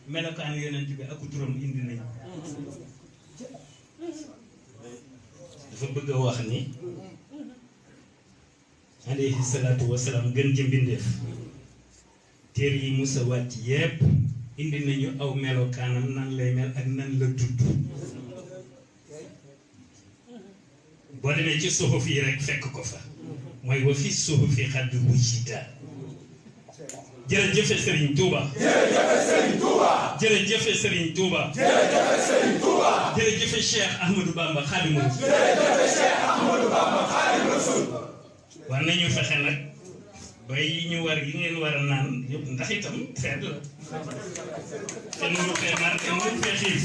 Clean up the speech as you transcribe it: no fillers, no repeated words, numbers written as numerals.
melokaan yonent bi ak turam indi nañ dafa bëgg a wax ni alayhi salaatu wasalaam gën ci mbindeef téere yi musa wàcc yépp indi nañu aw melokaanam nan lay mel ak nan la tudd boo demee ci suhuf yi rek fekk ko fa mooy wa fi suhufi xadd wujida jërëjëf Serigne Touba. jërëjëf Serigne Touba. jërëjëf Serigne Touba. jërëjëf Serigne Touba. jërëjëf Cheikh Ahmadou Bamba Khadimu Rasul. jërëjëf Cheikh Ahmadou Bamba Khadimu Rasul. war nañu fexe nag ba yi ñu war yi ngeen war a naan yëpp ndax itam feet la. te nu mu fee naan te nu mu fee xiif.